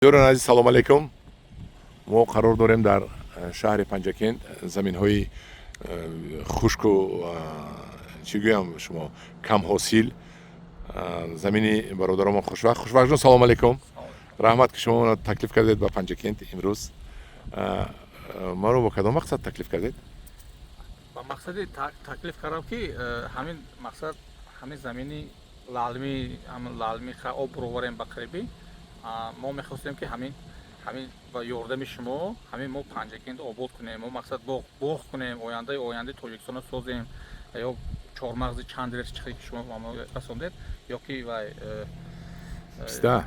Дӯстони азиз, салом алейкум. Мо қарор дорем дар шаҳри Панҷакент, заминҳои хушку, чӣ гӯям, шумо, камҳосил, замини бародарамон Хушвақт. Хушвақтҷон, салом алейкум, раҳмат, ки шумо таклиф кардед ба Панҷакент. Имрӯз маро бо кадом мақсад таклиф кардед? Ба мақсади таклиф кардам, ки ҳамин мақсад, ҳамин замини лалмӣ, ҳамин лалмӣ об бироварем ба қарибӣ. Мо мехостем, ки ҳамин ба ёрдами шумо ҳамин мо Панҷакент обод кунем, мо мақсад боғ кунем, ояндаи Тоҷикистонро созем, ё чормағзи чандлер чихе, ки шумо ба мо расондед, ё ки вай писта.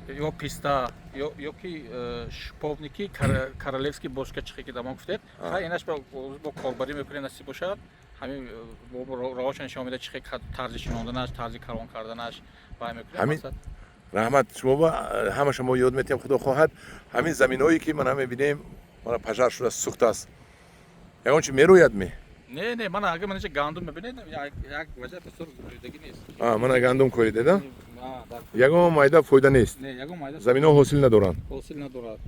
Ё писта, ё ки шиповники королевский бочка чихе, ки да мо гуфтед. Хай, инаш бо корбарӣ мекунем, насиб бошад. Ҳамин роҳоша нишон медиҳад, чихе тарзи шинонданаш, тарзи калон карданаш вай мекунем. Раҳмат шумо, ба ҳамаша мо ёд метиҳем, худо хоҳад. Ҳамин заминҳое, ки мана мебинем, мана пожар шудааст, сӯхтааст, ягон чи мерӯяд ме? Не, не, мана, агар манаҷа гандум мебинед, як ваҷа бисёр рӯидагӣ нест. Мана гандум коридеда, ягон майда фоида нест. Заминҳо ҳосил надоранд. Ҳосил надорад.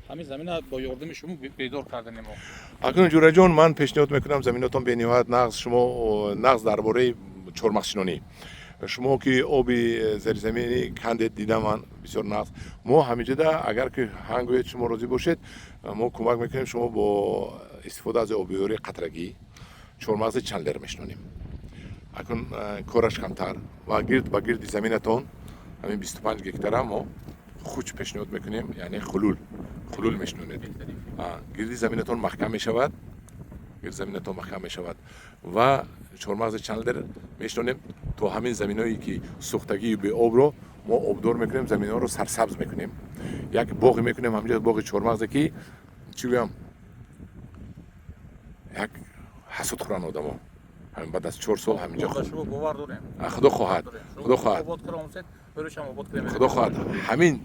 Ҳамин замина бо ёрдами шумо бедор карданем мо. Акнун, ҷураҷон, ман пешниҳод мекунам, заминотон бениҳоят нағз, шумо нағз дар бораи чормағзшинонӣ, шумо ки оби зеризаминӣ кандед, дидам ман, бисёр нағз. Мо ҳамиҷода, агар ки ҳангоед, шумо розӣ бошед, мо кӯмак мекунем шумо бо истифода аз обиёрии қатрагӣ чормағзи чандлер мешинонем. Акнун кораш камтар ва гирд ба гирди заминатон, ҳамин 25 гектара, мо хуч пешниҳод мекунем, яъне хулул мешинонед, гирди заминатон маҳкам мешавад, гирди заминатон маҳкам мешавад ва чормағзи чандлер мешинонем, то ҳамин заминое, ки сӯхтагию беобро, мо обдор мекунем, заминҳоро сарсабз мекунем, як боғе мекунем ҳаминҷо, боғи чормағзе, ки, чӣ гӯям, як ҳасуд хӯранд одамо ҳамин баъд аз 4 сол ҳаминҷо. Ба шумо бовар дорем. Худо хоҳад, худо хоҳад. Обод кара, берушам обод кунем. Худо хоҳад, ҳамин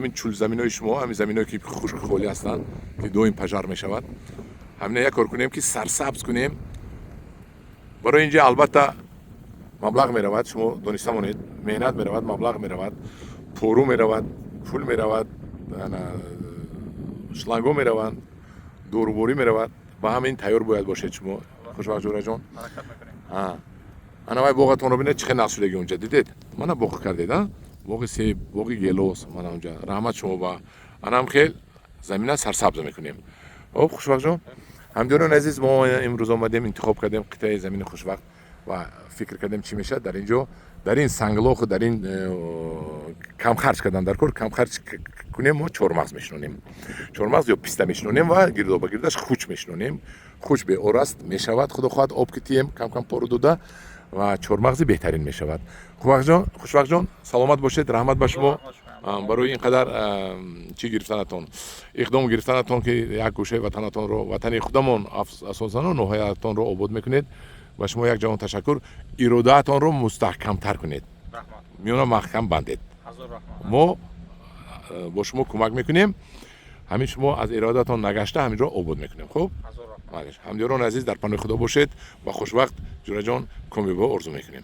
ин чулзаминои шумо, ҳамин заминое, ки хушк, холӣ ҳастанд, ки доим пожар мешавад, ҳамина як кор кунем, ки сарсабз кунем. Барои инҷа албатта маблағ меравад, шумо дониста монед, меҳнат меравад, маблағ меравад, пору меравад, пул меравад, шланго мераванд, доруборӣ меравад. Ба ҳамин тайёр бояд бошед шумо, Хушвақт ҷӯраҷон. Ана вай боғатонро бинед, чӣ хел нақш шудаги унҷа, дидед? Мана боғ кардед, а, боғи себ, боғи гелос, мана унҷа. Раҳмат шумо. Ба анам хел замина сарсабз мекунем. Об, Хушвақтҷон, ҳамдиёрони азиз, мо имрӯз омадем, интихоб кардем қитъаи замини Хушвақт ва фикр кардем, чӣ мешавад дар ин ҷо, дар ин санглоху дар ин камхарҷ кардан дар кор, камхарҷ кунем. Мо чормағз мешинонем, чормағз ё писта мешинонем ва гирдоба гирдаш хуч мешинонем. Хуч беор аст, мешавад, худо хоҳад, об ки тием, кам кам пору дода, ва чормағзи беҳтарин мешавад. Хушвақтҷон, саломат бошед, раҳмат ба шумо барои ин қадар чӣ гирифтанатон, иқдом гирифтанатон, ки як гӯшаи ватанатонро, ватани худамон, асосан ноҳияатонро обод мекунед. Ба шумо як ҷавон ташаккур. Иродаатонро мустаҳкамтар кунед, миёна маҳкам бандед. Мо бо шумо кӯмак мекунем. Ҳамин шумо аз иродатон нагашта, ҳаминро обод мекунем. Хуб, ҳамдиёрони азиз, дар паноҳи Худо бошед ва Хушвақт ҷураҷон комёбиҳо орзу мекунем.